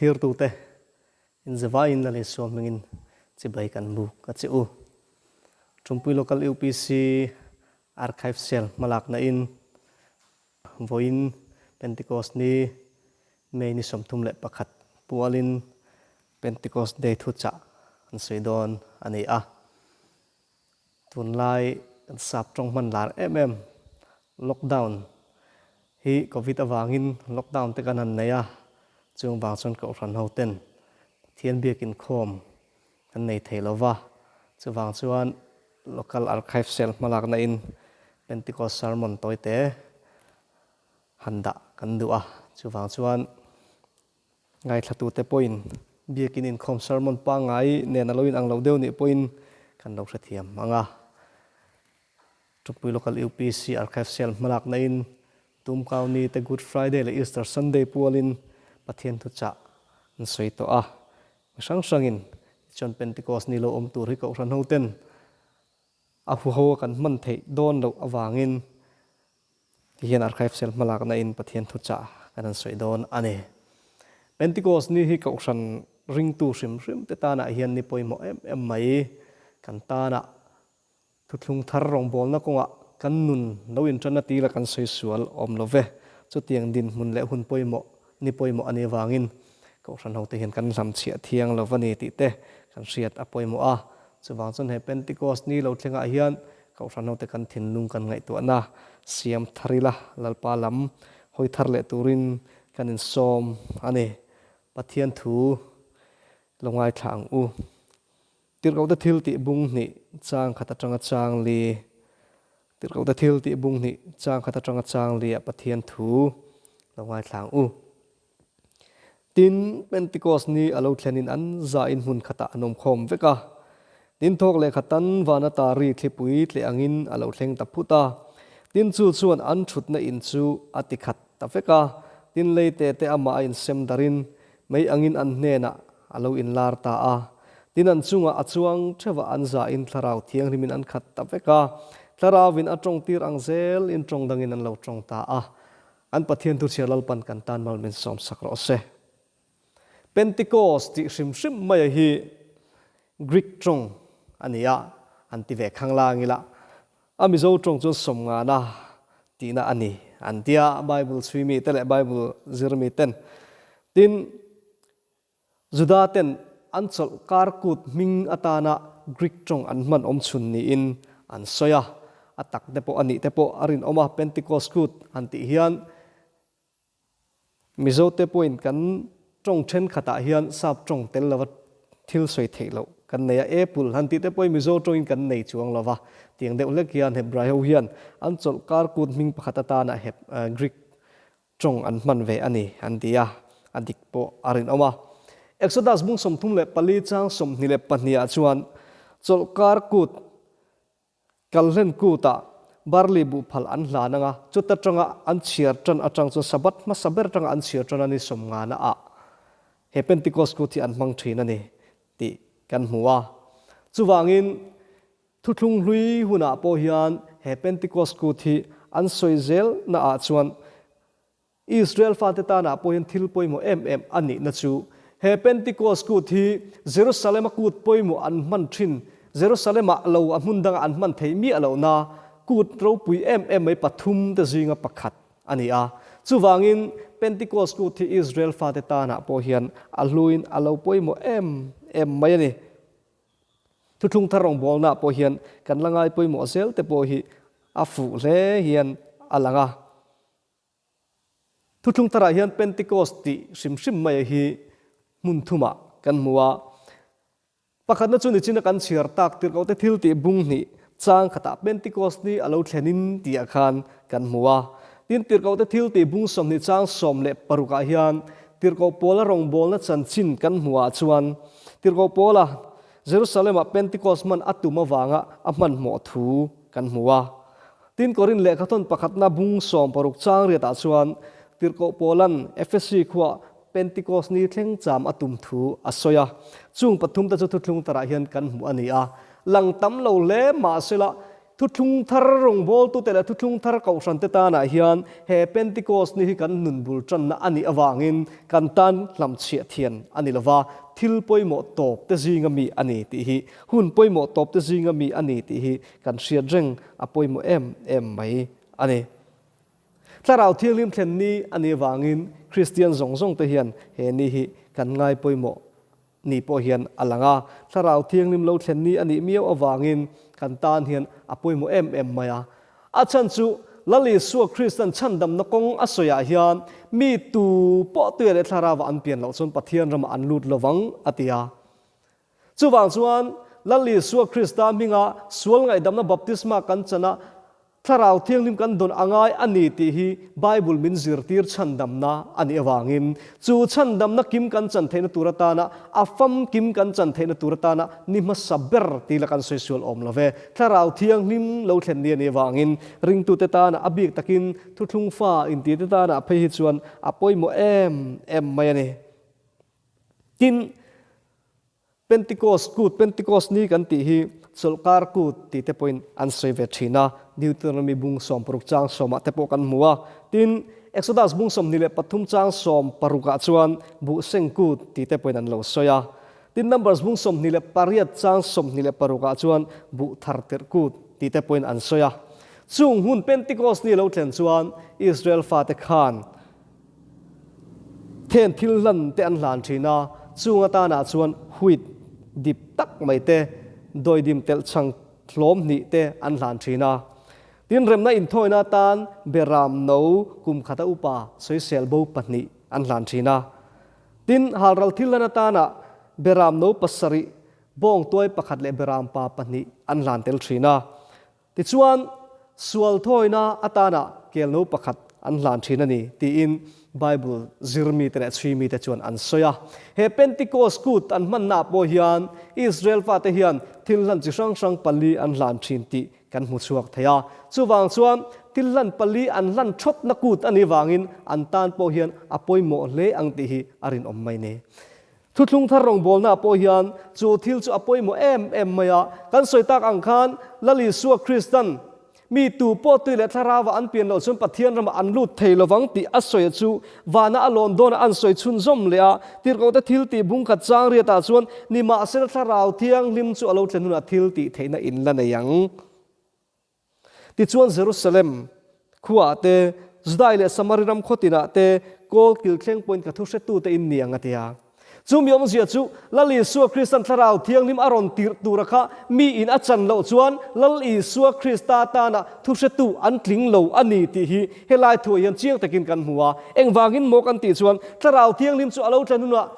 Thirtute inzevaiin Lal Isua hmingin chibai kan buk a che u. Tumpui Local UPC Archive Cell hmalakna in vawiin Pentecost ni May ni 31 pualin Pentecost Day thuchah an sawi dawn a ni a. Tunlai kan sap tawng hman lar em em lockdown hi covid avangin lockdown te kan han nei a, chung vang chuan kohhran ho ten Pathian biak inkhawm kan nei thei lo va, chuvang chuan local archive cell hmalakna in Pentecost sermon tawite han dah kan duh a, chuvang chuan Ngaithlatute pawhin biakin inkhawm sermon pangngai nen a lo inang lo deuh nih pawhin kan lo hrethiam ang a. Tupui Local UPC Archive Cell hmalakna in Tumkau ni te Good Friday leh Easter Sunday pualin Pathian thuchah an sawi tawh a. Mi hrang hrangin tichuan Pentecost ni lo awm tur hi Kohhran hoten a huho a kan hman theih dawn loh avangin Ti hian Archive Cell hmalakna in Pathian thuchah kan han sawi dawn a ni. Pentecost ni hi Kohhran ringtu hrim hrim te tanah hian ni pawimawh em em mai. Kan tana thuthlung thar rawngbawlna kawngah kan nun lo inṭanna tila kan sawi sual awm lo ve. Chutiang dinhmun leh hun pawimawh ni pawimawh a nih avangin Kohhran hote hian kan hlamchhiah thiang lo va ni tih te kan hriat a pawimawh a. Chuvang chuan he Pentecost ni lo thlengah hian Kohhran hote kan thinlung kan ngaihtuahna siam thar ila, Lalpa lam hawi thar leh turin kan insawm a ni. Pathian thu lo ngaithla ang u. Tirhkohte thil tih bung hnih chang khat atanga chang li Tirhkohte thil tih bung hnih chang khat atanga chang li ah Pathian thu lo ngaithla ang u. Tin, Pentikos ni a lo thlenin an zain hmun khatah an awm khawm vek a. Tin, thawk leh khatan vana tari thlipui tleh angin a lo thleng ta phut a. Tin, chu chuan an thutna in chu a ti khat ta vek a. Tin, leite te amah a insem darin mei angin an hnenah a lo inlar ta a. Tin, an chungah a chuang theuhah an zain thlarau thianghlimin an khat ta vek a. Thlarauvin a tawngtir ang zelin tawng dangin an lo tawng ta a. An Pathian thuchhiar Lalpan kan tan mal min sawm sak rawh se. Pentecost tih hrim hrim maia hi Greek tawng a ni a, an ti ve khang lang ila, a Mizo tawng chuan sawmngana tihna a ni an ti a, Bible chhui mite leh Bible zir miten. Tin, Juda ten an chawlh kar kut hming atana Greek tawng an hman awm chhun niin an sawi a, a tak te pawh a nih te pawh a rinawm a, Pentecost kut han tih hian Mizo te pawhin kan tawng thenkhatah hian sap tawng tel lova thil sawi theih loh kan nei a, apple han tih te pawhin Mizo tawngin kan nei chuang lova, tiang deuh hlek hian Hebrai ho hian an chawlh kar kut hming pakhat atana Greek Tawng an hman ve a ni, an ti a, a dik pawh a rinawm a. Exodus bung 34 chang 22 ah chuan chawlhkar kut kalhlen kutah barley buhphal an hlan ang a, chuta tanga an chhiar tan atang chuan Sabbath hmasa ber atanga an chhiar tan a ni sawmngana ah he Pentecost kut hi an hmang thin a ni tih kan hmu a. Chuvangin Thuthlung hlui hunah pawh hian he Pentecost kut hi an sawi zel naah chuan Israel fate tanah pawh hian thil pawimawh em em a nihna chu he Pentecost kut hi Jerusalem-a kut pawimawh an hman thin, Jerusalem-ah lo a hmun dangah an hman theih miah lohna kut ropui em em mai pathum te zinga pakhat a ni a. Chuvangin Pentecost kut hi Israel fate tanah pawh hian a hluin a lo pawimawh em em mai a ni. Thuthlung thar rawngbawlnaah pawh hian kan la ngai pawimawh zel te pawh hi a fuh hle hian a lang a. Thuthlung tharah hian Pentecost tih hrim hrim mai hi hmun thumah kan hmu a. Pakhatna chu nichina kan chhiar tak tirhkohte thil tih bung hnih chang khatah Pentecost ni a lo thlenin tihah khan kan hmu a. Tin, tirhkohte thil tih bung 20 chang 16 ah hian tirhkoh Paula rawngbawlna chanchin kan hmuhah chuan Tirhkoh Paula Jerusalem-ah Pentecost hman a tum avanga a hmanhmawh thu kan hmu a. Tin, Korinth lehkhathawn pakhatna bung 16 chang riatah chuan Tirhkoh Paula'n Efesi khuaa Pentecost ni thleng cham a tum thu a sawi a. Chung pathumte chu thuthlung tarah hian kan hmu a ni a. Lang tam lo hle mahsela. Thuthlung thar rawngbawltute leh thuthlung thar kohhrante tanah hian he Pentecost ni hi kan nun bul tanna a nih avangin kan tan hlamchhiah thian a ni lova, thil pawimawh tawp te zinga mi a ni tih hi, hun pawimawh tawp te zinga mi a ni tih hi kan hriat reng a pawimawh em em mai a ni. Thlarau Thianghlim thlen ni a nih avangin Kristian zawng zawng te hian he ni hi kan ngai pawimawh ni pawh hian a lang a, Thlarau Thianghlim lo thlen ni a nih miau avangin kan tan hian a pawimawh em em mai a. A chhan chu Lal Isua Kristan chhandamna kawng a sawiah hian mi tu pawh tuia leh Thlarauah an pian loh chuan Pathian ramah an lut lovang a ti a. Chuvang chuan Lal Isua Krista hminga sual ngaihdamna baptisma kan chan a, Thlarau Thianghlim kan dawn a ngai a ni tih hi Bible min zirtir chhandamna a nih avangin chu chhandamna kim kan chan theihna tur atana a famkim kan chan theihna tur atana ni hmasa ber tih la kan sawi sual awm lo ve. Thlarau Thianghlim lo thlen ni a nih avangin ringtute tana a bik takin thuthlung fa intihte tana phei hi chuan a pawimawh em em mai a ni. Tin, Pentecost kut, Pentecost ni kan tih hi chawlhkar kut tih te pawhin an sawi ve thin a, Deuteronomy bung 16 chang sawmah te pawh kan hmu a. Tin, Exodus bung 23 chang 16 ah chuan buhseng kut tih te pawhin an lo sawi a. Tin, Numbers bung 28 chang 26 ah chuan buh thar tirh kut tih te pawhin an sawi a. Chung hun Pentecost ni lo thlen chuan Israel fate khan Then thil hlan te an hlan thin a, chung atanah chuan wheat dip tak mai te, dawidim telh chhang hlawm hnih te an hlan thin a. Tin, remna inthawina atan beram no kum khata upa sawisel bo pahnih an hlan thin a. Tin, halral thil hlan atana beram no pasarih, bawngtuai pakhat leh beram pa pahnih an hlan tel thin a. Tichuan, sual thawina atana kel no pakhat an hlan thin a ni, tiin Bible zir mite leh chhui mite chuan an sawi a. He Pentecost kut an hmannaah pawh hian Israel fate hian thil hlan chi hrang hrang pali an hlan thin tih kan hmu chhuak thei a. Chuvang chuan, thil hlan pali an hlan thawtna kut a nih vangin an tan pawh hian a pawimawh hle ang tih hi a rinawm mai ni. Thuthlung thar rawngbawlnaah pawh hian chu thil chu a pawimawh em em mai a. Kan sawi tak ang khan Lal Isua Kristan mi tu pawh tui leh thlarauah an pian loh chuan Pathian ramah an lut thei lovang tih a sawi a chu vana a lawn dawnah an sawi chhunzawm leh a. Tirhkohte thil tih bung khat chang riatah chuan nimahsela thlarau thianghlim chu a lo thlen hunah thil tih theihna in la nei ang. Tichuan Jerusalem khuaah te, Judai leh Samari ram khaw tinah te kawl kil thleng pawhin ka thu hretute in ni ang a ti a. Chu mi awmzia chu Lal Isua Kristan Thlarau Thianghlim a rawn tirh tura kha mi in a chan loh chuan Lal Isua Krista tana thu hretu an tling lo a ni tih hi helai thuah hian chiang takin kan hmu a. Engvangin maw kan tih chuan Thlarau Thianghlim chu a lo tlen hunah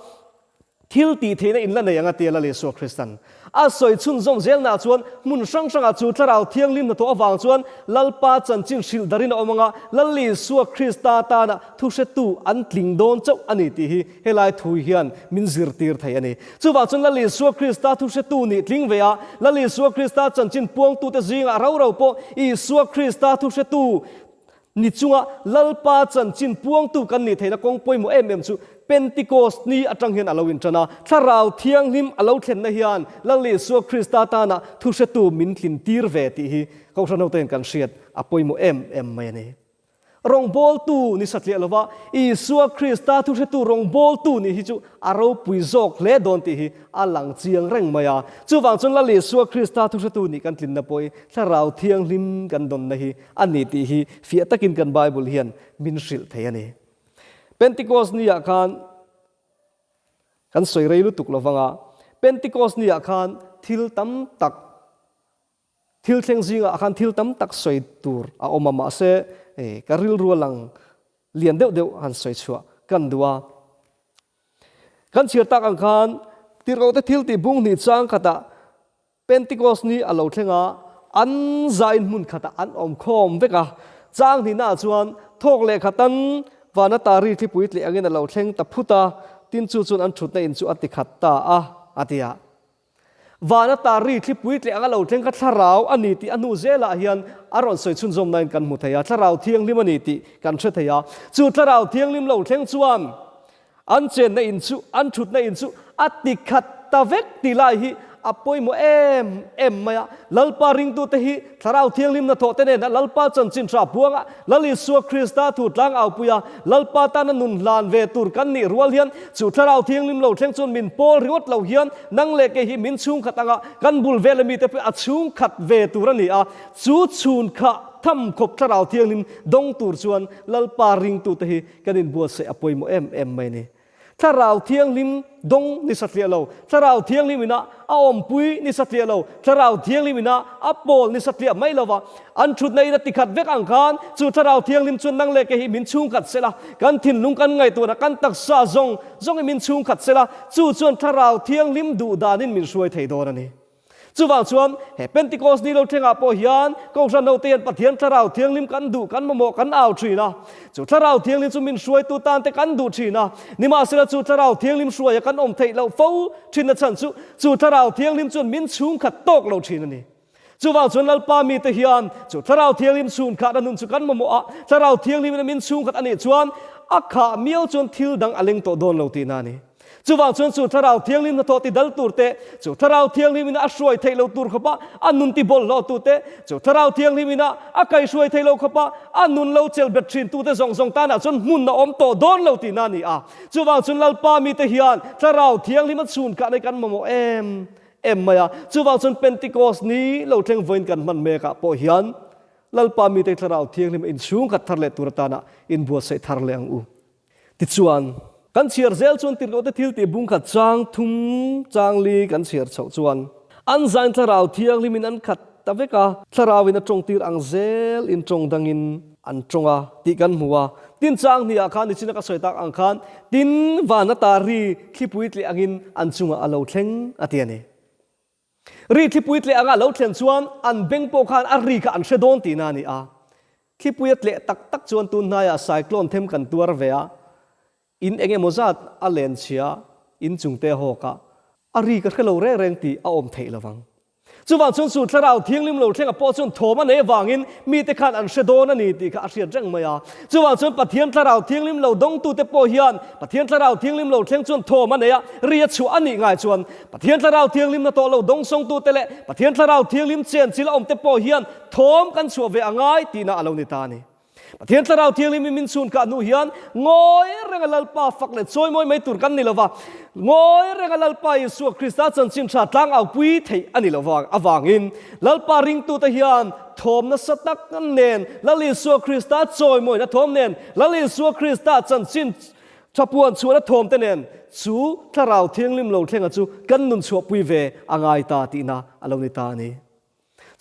Thil tih theihna in la nei ang a tia Lal Isua Kristan a sawi chhunzawm zelnaah chuan hmun hrang hrangah chu Thlarau Thianghlim hnathawh avang chuan Lalpa chanchin hrilh darin a awm ang a, Lal Isua Krista tana thuhretu an tling dawn chauh a ni tih hi helai thu hian min zirtir thei a ni. Chuvang chuan Lal Isua Krista thuhretu nih tling ve a, Lal Isua Krista chanchin puangtute zingah rau rau pawh Isua Krista thuhretu Ni chunga Lalpa chanchin puangtu kan nih theihna kawng pawimawh em em chu Pentecost ni atang hian a lo intan a. Thlarau Thianghlim a lo thlenna hian Lal Isua Krista tana thuhretu min tlintir ve tih hi Kohhran hote'n kan hriat a pawimawh em em mai a ni. Rawngbawltu ni satliah lova Isua Krista thuhretu rawngbawltu nih hi chu a ropui zawk hle dawn tih hi a lang chiang reng mai a. Chuvang chuan Lal Isua Krista thuhretu nih kan tlinna pawh hi Thlarau Thianghlim kan dawnna hi a ni tih hi fiah takin kan Bible hian min hrilh thei a ni. Pentecost ni ah khan kan sawi rei lutuk lo vang a, Pentecost ni ah khan thil tam tak, thil thleng zingah khan thil tam tak sawi tur a awm a, mahse ka rilru a lang lian deuh deuh han sawi chhuah kan duh a. Kan chhiar tak ang khan tirhkohte thil tih bung hnih chang khatah Pentecost ni a lo thleng a, an zain hmun khatah an awm khawm vek a. Chang hnihnaah chuan thawk leh khatan vana tari thlipui tleh angin a lo thleng ta phut a, tin chu chuan an thutna in chu a ti khat ta a, a ti a. Vana tari thlipui tleh anga lo thleng kha thlarau a ni tih a hnu zelah hian a rawn sawi chhunzawmnain kan hmu thei a, thlarau thianghlim a ni tih kan hre thei a. Chu thlarau thianghlim lo thleng chuan An chenna in chu, an thutna in chu a ti khat ta vek tih lai hi a pawimawh em em mai a. Lalpa ringtute hi Thlarau Thianghlim hnathawhte nena Lalpa chanchin hra buanga Lal Isua Krista thu tlang aupui a, Lalpa tana nun hlan ve tur kan nih rual hian chu Thlarau Thianghlim lo thleng chuan min pawl ringawt lo hian nang leh kei hi min chhungkhat anga kan bul vela mite pawh a chhungkhat ve tur a ni a, chu chhunkhah tham khawp Thlarau Thianghlim dawng tur chuan Lalpa ringtute hi kan inbuatsaih a pawimawh em em mai a ni. Thlarau Thianghlim dawng ni satliah lo, Thlarau Thianghlim ina a awmpui ni satliah lo, Thlarau Thianghlim ina a pawl ni satliah mai lova an thutna in a tikhat vek ang khan chu Thlarau Thianghlim chuan nang leh kei hi min chhungkhat sela, kan thinlung kan ngaihtuahna kan taksa zawng zawng hi min chhungkhat sela, chu chuan Thlarau Thianghlim duh danin min hruai thei dawn a ni. Chuvang chuan, he Pentecost ni lo thlengah pawh hian Kohhran hote hian Pathian Thlarau Thianghlim kan duh, kan mamawh, kan au thin a. Chu Thlarau Thianghlim chu min hruaitu tan te kan duh thin a. Nimahsela chu Thlarau Thianghlim hruaia kan awm theih loh fo thinna chhan chu, chu Thlarau Thianghlim chuan min chhungkhat tawk lo thin a ni. Chuvang chuan Lalpa mite hian chu Thlarau Thianghlim chhunkhahna nun chu kan mamawh a, Thlarau Thianghlimin min chhungkhat a nih chuan a khah miau chuan thil dang a leng tawh dawn lo tihna a ni. Chuvang chuan chu Thlarau Thianghlim hnathawh ti dal tur te, chu Thlarau Thianghlim ina a hruai theih lo tur khawpa a nun ti bawlhhlawh tu te, chu Thlarau Thianghlim ina a kaihruai theih lo khawpa a nun lo chelh bet thin tu te zawng zawng tanah chuan hmun a awm tawh dawn lo tihna a ni a. Chuvang chuan Lalpa mite hian Thlarau Thianghlim a chhun khah nei kan mamawh em em mai a. Chuvang chuan Pentecost ni lo thleng vawiin kan hman mekah pawh hian Lalpa mite Thlarau Thianghlim a inchhung khat thar leh tur atana inbuatsaih thar leh ang u. Tichuan, kan chhiar zel chuan tirhkohte thil tih bungkhat chang thum chang li kan chhiar chhoh chuan an zain thlarau thianghlimin an khat ta vek a, thlarauin a tawngtir ang zel in tawng dangin an tawng a tih kan hmu a. Tin chang hniah khan nichina ka sawi tak ang khan tin van ata ri thlipui tleh angin an chungah a lo thleng a ti a ni. Ri thlipui tleh anga lo thlen chuan an beng pawh khan a ri kha an hre dawn tihna a ni a. Thlipui a tleh tak tak chuan tun hnaiah cyclone them kan tuar ve a, in eng emaw zat a len chhia, in chungte a hawk a, a ri ka hre lo reng reng tih a awm theih lovang. Chuvang chuan chu thlarau thianghlim lo thlenga pawh chuan thawm a nei avangin mite khan an hre dawn a ni tih kha a hriat reng mai a. Chuvang chuan Pathian thlarau thianghlim lo dawngtute pawh hian Pathian thlarau thianghlim lo thleng chuan thawm a nei a, ri a chhuah a nih ngai chuan Pathian Thlarau Thianghlimna tawh lo dawngsawngtute leh Pathian Thlarau Thianghlim chenchil a awmte pawh hian thawm kan chhuah ve a ngai tihna a lo ni ta a ni. Pathian Thlarau Thianghlim in min chhun kah hnu hian ngawi renga Lalpa fak leh chawimawi mai tur kan ni lo va, ngawi renga Lalpa Isua Krista chanchin tha tlangaupui theih a ni lo avangin Lalpa ringtute hian thawm nasa tak nen Lal Isua Krista chawimawina thawm nen Lal Isua Krista chanchin Thapuan chhuahna thawmte nen chu Thlarau Thianghlim lo thlenga chu kan nun chhuahpui ve a ngai ta tihna a lo ni ta a ni.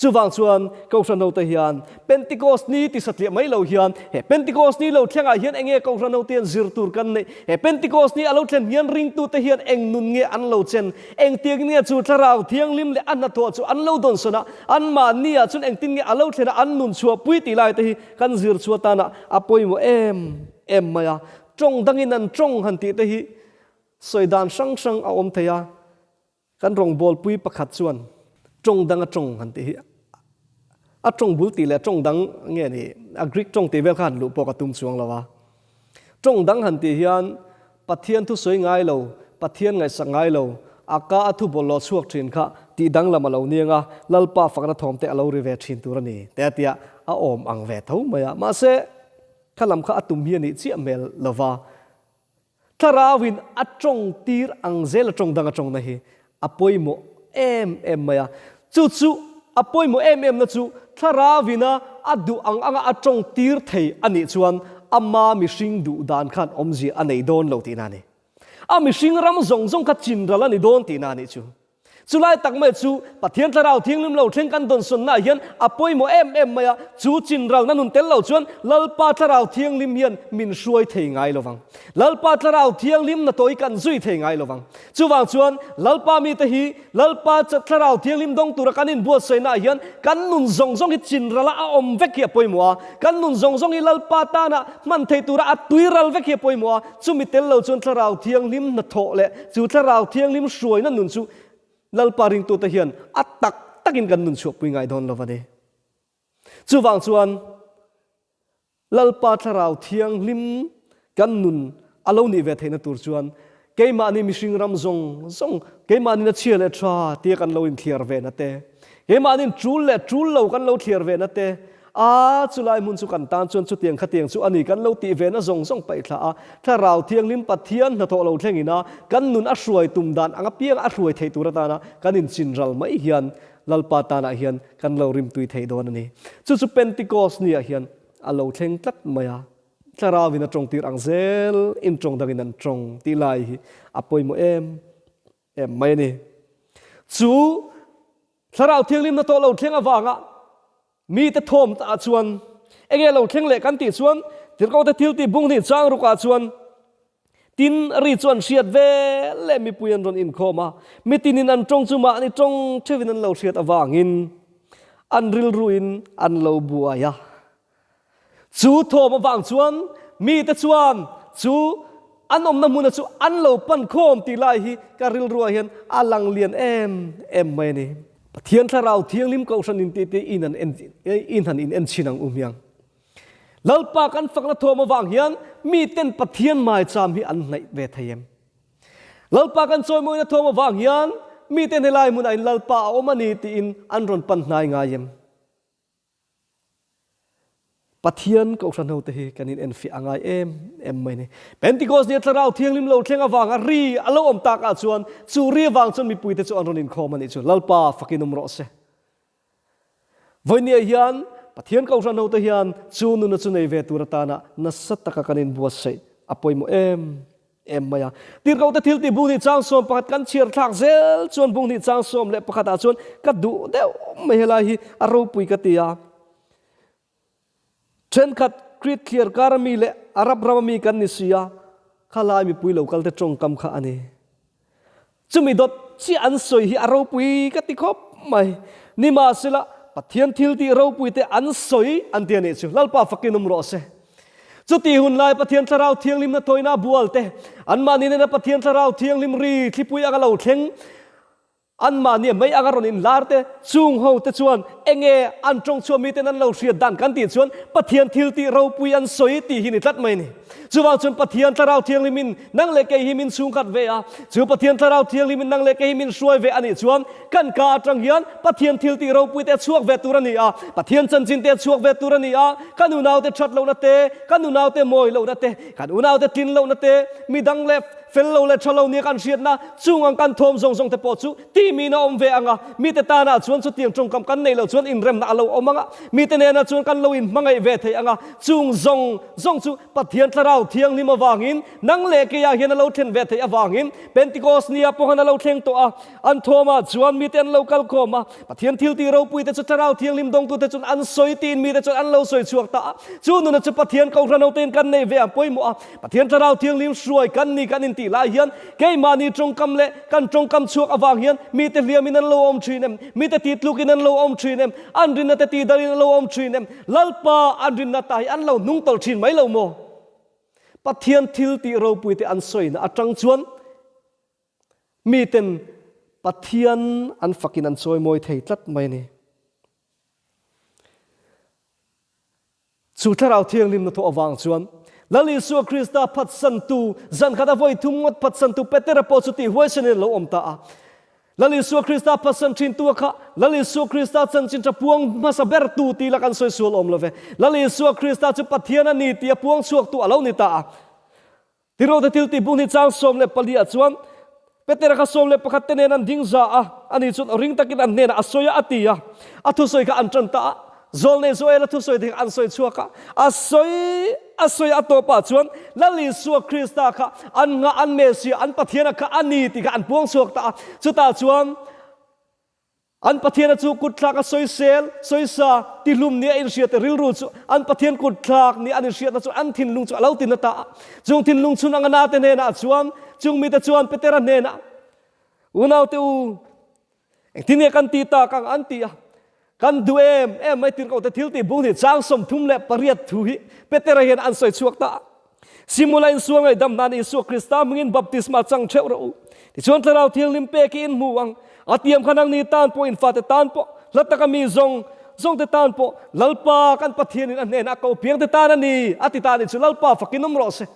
Chuvang chuan Kohhran hote hian Pentecost ni ti satliah mai lo hian he Pentecost ni lo thlengah hian enge Kohhran hote hian zir tur kan neih? He Pentecost ni a lo thlen hian ringtute hian eng nun nge an lo chen? Engtiang nge chu Thlarau Thianghlim leh a hnathawh chu an lo dawnsawn a, anmahni ah chuan engtin nge a lo thlen a an nun chhuahpui tih lai te hi kan zir chhuah tanah a pawimawh em em mai a. Tawng dangin an tawng han tih te hi sawi dan hrang hrang a awm thei a, kan rawngbawlpui pakhat chuan tawng danga tawng han tih hi a tawng bul tih leh tawng dang nge ni a Greek tawng tih vel kha han luh pawh ka tum chuang lo a. Tawng dang han tih hian Pathian thu sawi ngai lo, Pathian ngaihsak ngai lo, a ka a thu bawlhhlawh chhuak thin kha tih danglam a lo niang a, Lalpa fakna thawm te a lo ri ve thin tur a ni te a tia a awm ang ve tho mai a. Mahse, Kha lam kha a tum hi a nih chiah hmel lova, Thlarauin a tawng tir ang zel a tawng dang a tawngna hi a pawimawh em em mai a. Chu chu a pawimawh em em na chu Thlarauin a a duh ang anga a tawng tir thei a nih chuan ama mihring duh dan khan awmzia a nei dawn lo tihna a ni. A mihring ram zawng zawng kha chinral a ni dawn tihna a nih chu. Chulai tak mai chu Pathian Thlarau Thianghlim lo thleng kan dawnsawnnaah hian a pawimawh em em mai a, chu chinralna nun tel lo chuan Lalpa Thlarau Thianghlim hian min hruai thei ngai lo vang. Lalpa Thlarau Thianghlim na tawi kan zui thei ngai lo vang. Chuvang chuan Lalpa mite hi Lalpa Thlarau Thianghlim dawng tura kan inbuatsaihnaah hian kan nun zawng zawng hi chinrala a awm vek hi a pawimawh a, kan nun zawng zawng hi Lalpa tana hman thei tura a tuiral vek hi a pawimawh a, Chumi tel lo chuan Thlarau Thianghlim hnathawh leh chu Thlarau Thianghlim hruaina nun chu Lalpa ringtute hian a tak takin kan nun chhuahpui ngai dawn lo a ni. Chuvang chuan Lalpa Thlarau Thianghlim kan nun a lo nih ve theihna tur chuan Keimahni mihring ram zawng zawng, keimahnin a chhia leh tha tia kan lo inthliar ve na te, keimahnin tul leh tul lo kan lo thliar ve na te, a chulai hmun chu kan tan chuan chutiang khatiang chu a ni kan lo tih ve na zawng zawng paih thla a, Thlarau Thianghlim Pathian hnathawh lo thlengin a kan nun a hruai tum dan ang apiang a hruai theih tur atana kan inchinral mai hian Lalpa tanah hian kan lo rimtui thei dawn a ni. Chu chu Pentecost niah hian a lo thleng tlat mai a. Thlarauin a tawngtir ang zel in tawng dangin an tawng tih lai hi a pawimawh em em mai a ni. Chu Thlarau Thianghlimna tawh lo thleng avanga mite thawm ah chuan enge lo thleng leh kan tih chuan Tirhkohte thiltih bung hnih chang rukah chuan Tin, ri chu an hriat vel leh mipui an rawn inkhawm a, mitinin an tawng chu mahni tawng theuhin an lo hriat avangin an rilruin an lo buai a. Chu thawm avang chuan mite chuan chu an awmna hmuna chu an lo pan khawm tih lai hi ka rilruah hian a lang lian em em mai a ni. Pathian Thlarau Thianghlim Kohhran intih te in han en in han in en chhin ang u hmiang. Lalpa kan fakna thawm avang hian miten Pathian maicham hi an hnaih ve thei em? Lalpa kan chawimawina thawm avang hian miten helai hmunah in Lalpa a awm a ni tiin an rawn pan hnai ngai em? Pathian Kohhran hote hi kan inenfiah a ngai em em mai ni. Pentecost nia Thlarau Thianghlim lo thleng avanga ri a lo awm takah chuan chu ri avang chuan mipuite chu an rawn inkhawm a nih chu. Lalpa fakin awm rawh se. Vawinia hian Pathian Kohhran hote hian chu nuna chu nei ve tur atana nasa taka kan inbuatsaih a pawimawh em em mai a. Tirhkohte thil tih bung hnih chang 11 kan chhiar thlak zel chuan bung hnih chang 11 ah chuan ka duh deuh mai helai hi a ropui ka ti a. Thenkhat Krit thliar kar ami leh Arab ram ami kan ni si a, khalai mipui lo kalte tawngkam kha a ni. Chumi dawt chiah an sawi hi a ropui ka ti khawp mai. Nimahsela, Pathian thil tih ropui te an sawi an ti a nih chu. Lalpa fakin awm rawh se. Chuti hun lai Pathian Thlarau Thianghlimna tawina bual te, anmahni nena Pathian Thlarau Thianghlim ri thlipui anga lo thleng, Anmahni a mei anga rawn inlar te, chung ho te chuan enge an tawng chhuah miten an lo hriat dan kan tih chuan Pathian thil tih ropui an sawi tih hi ni tlat mai a ni. Chuvang chuan Pathian Thlarau Thianghlimin nang leh kei hi min chhungkhat ve a, chu Pathian Thlarau Thianghlimin nang leh kei hi min hruai ve a nih chuan kan ka atang hian Pathian thil tih ropui te a chhuak ve tur a ni a, Pathian chanchin te a chhuak ve tur a ni a, kan unaute that lohna te, kan unaute mawi lohna te, kan unaute tlin lohna te, midang leh Fel lo leh tha lo nia kan hriatna chung ang kan thawm zawng zawng te pawh chu tihmihna a awm ve ang a, mite tanah chuan chutiang tawngkam kan neih loh chuan inremna a lo awm ang a, mite nenah chuan kan lo inhmangaih ve thei ang a, chung zawng zawng chu Pathian Thlarau Thianghlim avangin nang leh keiah hian a lo thlen ve theih avangin Pentecost nia pawh khan a lo thleng tawh a, an thawmah chuan mite an lo kal khawm a, Pathian thiltih ropui te chu Thlarau Thianghlim dawngtute chuan an sawi tiin mite chuan an lo sawi chhuak ta a, chu nuna chu Pathian Kohhran hotein kan neih ve ang pawimawh a. Pathian Thlarau Thianghlim hruai kan ni kan intih lai hian keimahni tawngkam leh kan tawngkam chhuak avang hian mite hliamin an lo awm thin em? Mite titlukin an lo awm thin em? An rinna te tihdalin an lo awm thin em? Lalpa an rinna ta hi an lo hnung tawlh thin mai lo maw? Pathian thil tih ropui te an sawina atang chuan miten Pathian an fakin an chawimawi thei tlat mai a ni. Chu Thlarau Thianghlimna thawh avang chuan Lal Isua Krista phatsantu, zan khat a vawi thum ngawt phatsantu Petera pawh chu tih huaisenin a lo awm ta a. Lal Isua Krista phatsan thintu a kha Lal Isua Krista chanchin tha puang hmasa bertu tih la kan sawi sual awm lo ve. Lal Isua Krista chu Pathian a ni tih a puang chhuaktu a lo ni ta a. Tirhawte thil tih bung hi chang 14 ah chuan Petera kha 11 te nen an ding za a, ani chuan ring takin an hnenah a sawi a, a ti a. A thusawi kha an tan ta a, Zawlnei Joel-a thusawi te kha an sawi chhuak a, a sawi a sawi a tawpah chuan Lal Isua Krista kha an nghah an Messiah, an Pathiana kha a ni tih kha an puang chhuak ta a. Chutah chuan An Pathiana chu kutthlak a sawisel, sawisa, tihlum nia inhriat rilru chu an Pathian kutthlak nia an inhriatna chu an thinlung chu a lo tin a ta a. Chung thinlung chhun anga nate hnenah chuan chung mite chuan Petera hnenah, Unaute u, engtin nge kan ti tak ang? an ti a. Kan duh em em mai tirhkohte thil tih bung hi chang 38 thu hi Petera hian an sawi chhuak ta a. Simula insual ngaihdam hnan Isua Krista hmingin baptisma chang theuh rawh u. Tichuan Thlarau Thianghlim pek hi in hmu ang. A tiam kha nangni tan pawh, in fate tan pawh, hla taka mi zawng zawngte tan pawh, Lalpa kan Pathianin a hnenah a ko piangte tan a ni, a ti ta a nih chu. Lalpa fakin awm rawh se.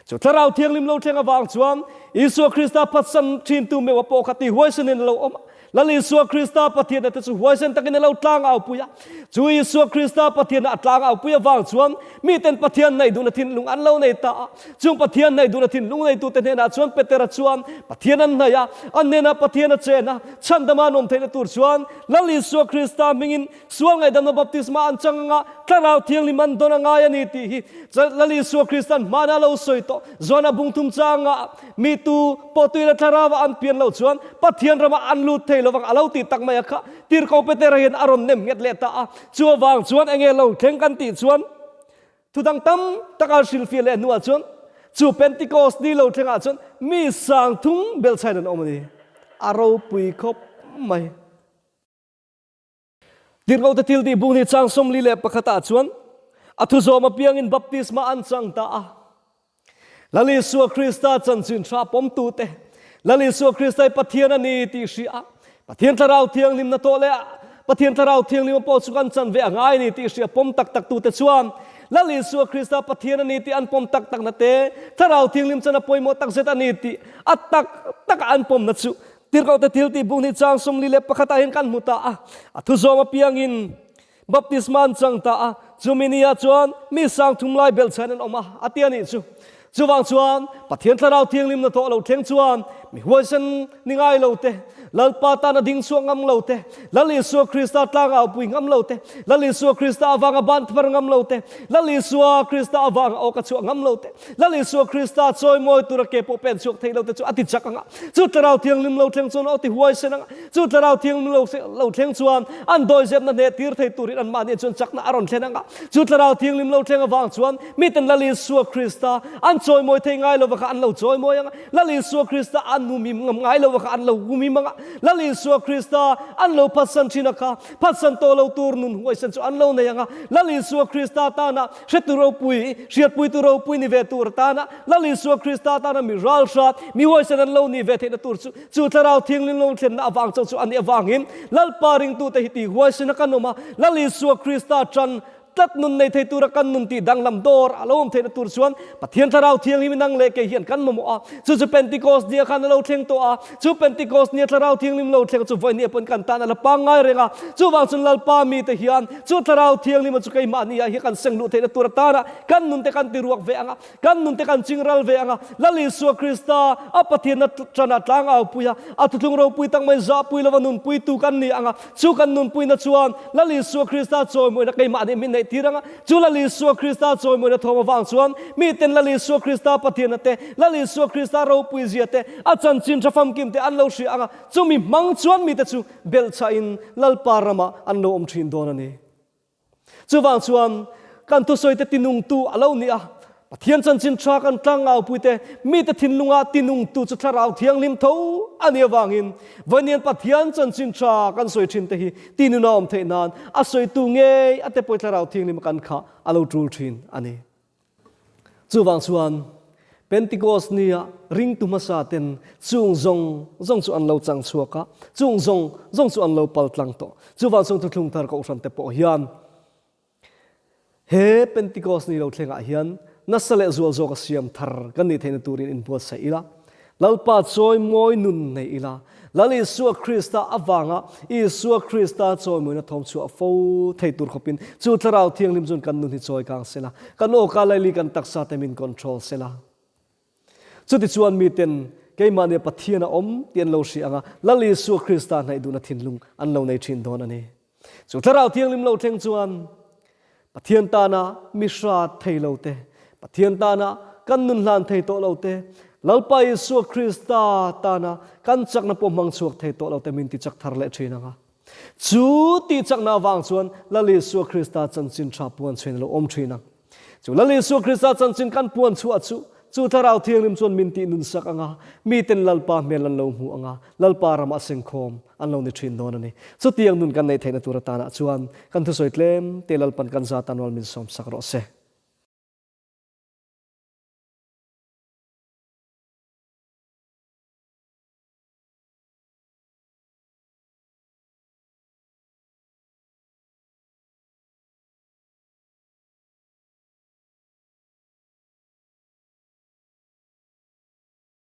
Chu Thlarau Thianghlim lo thleng avang chuan Isua Krista phatsan thintu meuha pawh kha ti huaisenin a lo awm a. Lal Isua Krista Pathianna te chu huaisen takin a lo tlang aupui a. Chu Isua Krista Pathianna a tlang aupui avang chuan miten Pathian nei duhna thinlung an lo nei ta a. Chung Pathian nei duhna thinlung neitute hnenah chuan Petera chuan Pathian an hnaih a, an hnenah Pathian a chen a, chhandama an awm theihna tur chuan Lal Isua Krista hmingin Sual ngaihdamna baptisma an chang anga Thlarau Thianghlim an dawn a ngai a ni tih hi Lal Isua Krista'n hmana a lo sawi tawh. Joana bungthum changa mi tu pawh tuina Thlarauva an pian loh chuan Pathian ramah an lut thei lovang a lo tih tak mai a kha Tirhkoh Petera hian a rawn nem nghet leh ta a. Chu avang chuan enge lo thleng kan tih chuan thu dang tam tak a hrilhfiah leh hnuah chuan chu Pentecost ni lo thlengah chuan mi sangthum belchhain an awm a ni. A ropui khawp mai. Tirhkohte thil tih bung hi chang 41 ah chuan a thuzawm apiangin baptisma an chang ta a. Lal Isua Krista chanchin tha pawmtute, Lal Isua Krista hi Pathian a ni tih hria a, Pathian Thlarau Thianghlimna tawh leh Pathian Thlarau Thianghlim pawh chu kan chan ve a ngai a ni tih hria pawm tak tak tute chuan Lal Isua Krista Pathian a ni tih an pawm tak takna te, Thlarau Thianghlim chan a pawimawh takzet a ni tih a tak taka an pawmna chu Tirhkohte thil tih bung hi chang 41 ah hian kan hmu ta a, a thuzawm apiangin baptisma an chang ta a, chumi ni ah chuan mi 3000 lai belhchhan an awm a, a ti a nih chu. Chuvang chuan Pathian Thlarau Thianghlim hnathawh lo thleng chuan mi huaisen ni ngai lo te, Lalpa tana ding chhuak ngam lo te, Lal Isua Krista tlang aupui ngam lo te, Lal Isua Krista avanga ban thar ngam lo te, Lal Isua Krista avanga awka chhuah ngam lo te, Lal Isua Krista chawimawi tura ke pawh pen chhuak thei lo te chu a ti chak ang a, chu Thlarau Thianghlim lo thleng chuan aw ti huaisen ang a, chu Thlarau Thianghlim lo lo thleng chuan an dawizepna hneh tir thei turin anmahni chuan chakna a rawn thlen ang a, chu Thlarau Thianghlim lo thleng avang chuan miten Lal Isua Krista an chawimawi thei ngai lova kha an lo chawimawi ang a, Lal Isua Krista an humhim ngam ngai lova kha an lo humhim ang a, Lal Isua Krista an lo phatsan thin a kha phatsan tawh lo tur nun huaisen chu an lo nei ang a, Lal Isua Krista tana Hretu ropui, hriatpuitu ropui ni ve tur atana Lal Isua Krista atana mi ralhrat, mi huaisen an lo nih ve theihna tur chu, chu Thlarau Thianghlim lo thlenna avang chauh chu a nih avangin Lalpa ringtute hi tih huaisena kan awm a, Lal Isua Krista tan tlat nun nei thei tura kan nun tih danglam dawr a lo awm theihna tur chuan Pathian Thlarau Thianghlim in ang leh kei hian kan mamawh a, chu chu Pentecost nia khan a lo thleng tawh a, Chu Pentecost nia Thlarau Thianghlim lo thleng chu vawiin pawhin kan tan a la pangngai reng a. Chuvang chuan Lalpa mite hian chu Thlarau Thianghlima chu keimahni ah hian kan seng luh theihna tur atana kan nunte kan ti ruak ve ang a, kan nunte kan ching ral ve ang a. Lal Isua Krista a Pathianna tana tlang aupui a, a thuthlung ropui tak mai zahpui lova nunpuitu kan ni ang a. Chu kan nunpuina chuan Lal Isua Krista chawimawina keimahni min neih tir ang a. Chu Lal Isua Krista chawimawina thawm avang chuan miten Lal Isua Krista Pathianna te, Lal Isua Krista ropuizia te, a chanchin tha famkim te an lo hria ang a, chumi hmang chuan mite chu belhchhahin Lalpa ramah an lo awm thin dawn a ni. Chuvang chuan kan thusawite tinungtu a lo ni a, Pathian chanchin tha kan tlang ngaupuite mite thinlunga tinungtu chu Thlarau Thianghlim tho a nih avangin vawiin Pathian chanchin tha kan sawi thinte hi tinuna awm theih nan a sawitu ngei a te pawh Thlarau Thianghlim kan khah a lo tul thin a ni. Chuvang chuan Pentecost nia ringtu hmasa ten chung zawng zawng chu an lo chang chhuak a, chung zawng zawng chu an lo pal tlang tawh. Chuvang chuan thuthlung thar kohhran te pawh hian He Pentecost ni lo thlengah hian nasa leh zual zawka siam thar kan nih theihna turin inbuatsaih ila, Lalpa chawimawi nun nei ila, Lal Isua Krista avanga Isua Krista chawimawina thawm chhuah fo thei tur khawpin chu Thlarau Thianghlim chuan kan nun hi chawi kang sela, kan awka laili kan taksa te min control sela. Chutichuan miten keimahnia Pathian a awm tih an lo hria anga Lal Isua Krista hnaih duhna thinlung an lo nei thin dawn a ni. Chu Thlarau Thianghlim lo thleng chuan Pathian tana mi hrat thei lo te, Pathian tana kan nun hlan thei tawh lo te, Lalpa Isua Krista tana kan chakna pawh hmang chhuak thei tawh lo te min tichak thar leh thin ang a. Chu tihchakna avang chuan Lal Isua Krista chanchin tha puan chhuain a lo awm thin ang. Chu Lal Isua Krista chanchin kan puan chhuah chu, chu Thlarau Thianghlim chuan min tih nun sak ang a, miten Lalpa hmel an lo hmu ang a, Lalpa ramah sengkhawm an lo ni thin dawn a ni. Chutiang nun kan neih theihna tur atanah chuan kan thusawi tlem te Lalpan kan za tan rual min sawm sak rawh se.